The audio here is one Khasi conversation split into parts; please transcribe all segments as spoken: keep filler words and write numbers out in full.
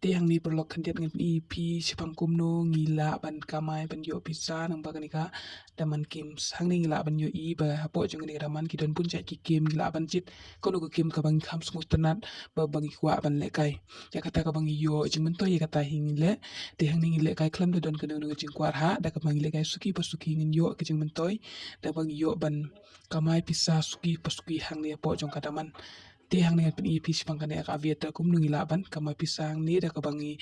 Te hangne paralok khyndiat ngan pyni ïa phi shaphang kumno ngi lah ban kamai ban ïoh pisa nang ba kane ka Diamond Games. Hangne ngi lah ban ïohi ba hapoh jong kane ka Diamond ki don bun jait ki game ngi lah ban jied. Kano ka game kaba ngi kham sngewtynnat ba ba ngi kwah ban lehkai. Ïa kata kaba ngi ïoh jingmyntoi ïa kata hi ngi leh. Te hangne ngi lehkai khlem da don kano kano ka jingkwah ha da kaba ngi lehkai suki pa suki ngin ïoh ka jingmyntoi da ba ngi ïoh ban kamai pisa suki pa suki hangne hapoh jong ka Diamond. Te hangne ngan pyni ïa phi shaphang kane ka Aviator kumno ngi lah ban kamai pisa hangne da kaba ngi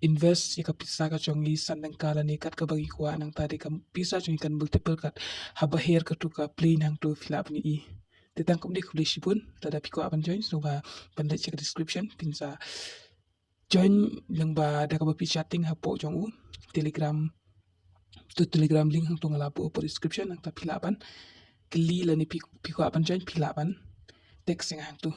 invest ïa ka pisa ka jong ngi san tyngka lane kat kaba ngi kwah nangta de ka pisa jong ngi kan multiple kat haba her katu ka plane hangtu phi lah ban ïohi. Te tang kumne khublei shibun lada phi kwah ban join sngewbha ban leit sha ka description phin sa join lyngba da kaba phi chatting hapoh jong u Telegram. Tu Telegram link hangtu nga la buh hapoh description nangta phi lah ban kylli lane phi phi kwah ban join phi lah ban text ïa nga hangtu.